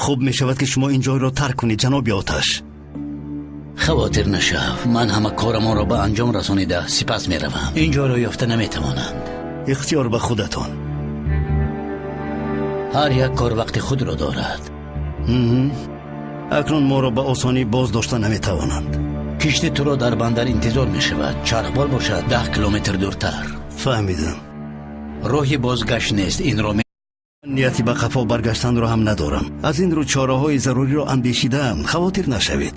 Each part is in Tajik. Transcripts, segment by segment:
Хуб мешавад ки шумо ин ҷойро тарк кунед, ҷаноби Оташ. Хавотир нашав, ман ҳама корамонро ба анҷом расонида сипас меравам. Ин ҷойро ёфта наметавонанд. Ихтиёр ба худатон. Ҳар як кор вақти худро дорад. Акнун моро ба осонӣ боз дошта наметавонанд. Кишти туро дар бандар интизор мешавад. Чархбол бошад 10 километр дуртар. Фаҳмидам. Роҳи бозгашт нест. Инро нияти ба қафо баргаштанро ҳам надорам. Аз ин рӯ чораҳои заруриро андешидаам. Хавотир нашавед.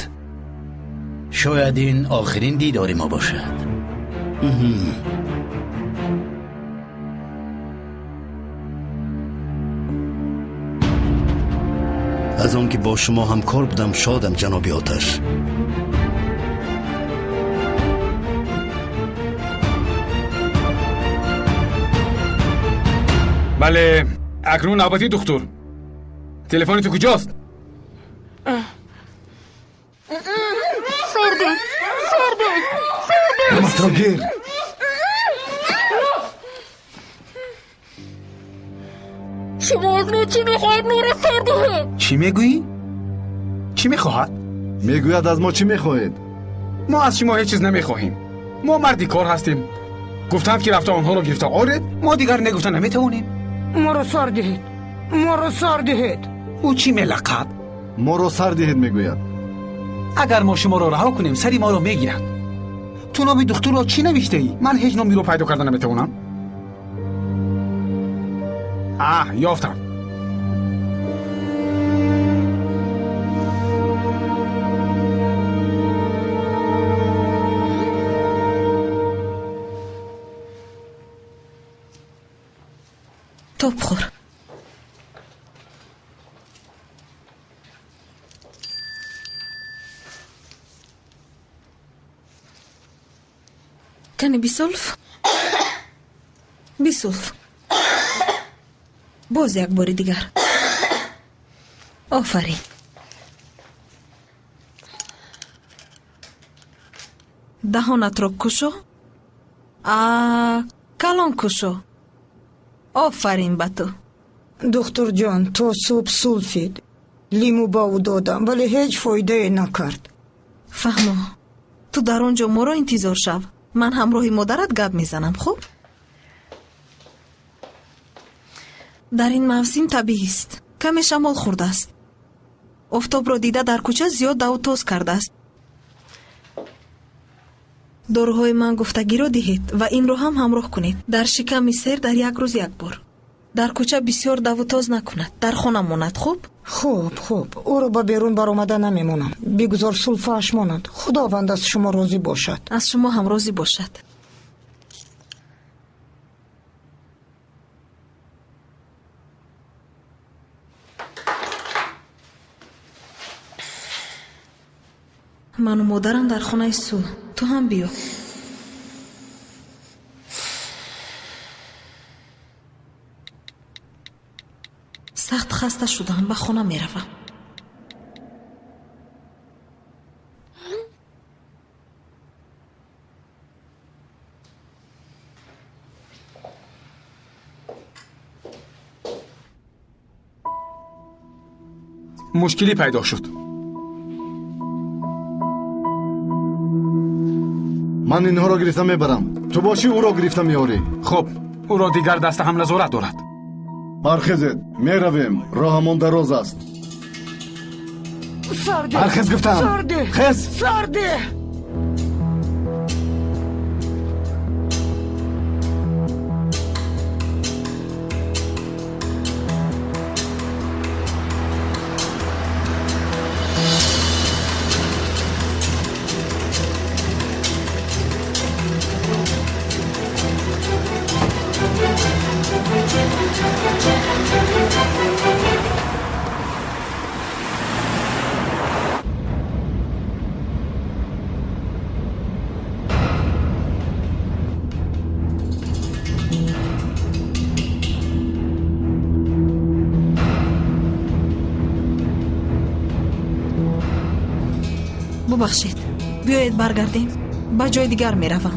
Шояд ин охирин дидори мо бошад. Аз он ки бо шумо ҳамкор будам шодам, ҷаноби Оташ. Бале, акнун навбати духтур. Телефони ту куҷост? Сарде, сарде, сарде! Ҳаматро гир! Шумо аз мо чӣ мехоҳед? Моро сар диҳед! Чӣ мегӯӣ? Чӣ мехоҳад? Мегӯяд аз мо чӣ мехоҳед? Мо аз шумо ҳеҷ чиз намехоҳем. Мо марди кор ҳастем. Гуфтанд ки рафта онҳоро гирифта оред, мо дигар негуфта наметавонем. Моро сар диҳед! Моро сар диҳед! Ӯ чӣ мелақаб? Моро сар диҳед мегӯяд. Агар мо шуморо раҳо кунем, сари моро мегирад. Ту номи духтурро чӣ навиштаӣ? Ман ҳеҷ номеро пайдо карда наметавонам. Аҳ, ёфтам. Топ хӯр. Кани бисулф? Бисулф. Боз як бори дигар. Офарин. Даҳонатро кушо. Калон кушо. Офарин ба ту. Духтурҷон, то субҳ сулфид. Лимӯ ба ӯ додам, вале ҳеҷ фоидае накард. Фаҳмо, ту дар он ҷо моро интизор шав. Ман ҳамроҳи модарат гап мезанам, хуб? Дар ин мавсим табиист. Каме шамол хӯрдааст. Офтобро дида дар кӯча зиёд даву тоз кардааст. Доруҳои ман гуфтагиро диҳед ва инро ҳам ҳамроҳ кунед. Дар шиками сер дар як рӯз як бор. Дар кӯча бисёр даву тоз накунад. Дар хона монад, хуб? Хуб, хуб. Ӯро ба берун баромада намемонам. Бигузор сулфааш монад. Худованд аз шумо розӣ бошад. Аз шумо ҳам розӣ бошад. Ману модарам дар хонаи Су. Ту ҳам биё. Сахт хаста шудам, ба хона меравам. Мушкилӣ пайдо шуд. Ман инҳоро гирифта мебарам. Ту бошӣ ӯро гирифта меорӣ. Хуб, ӯро дигар даста ҳам назорат дорад. Бархезед, меравем. Роҳамон дароз аст. Бархез гуфтам. Хез! Сарде! Бубахшед, биёед баргардем. Ба ҷои дигар меравам.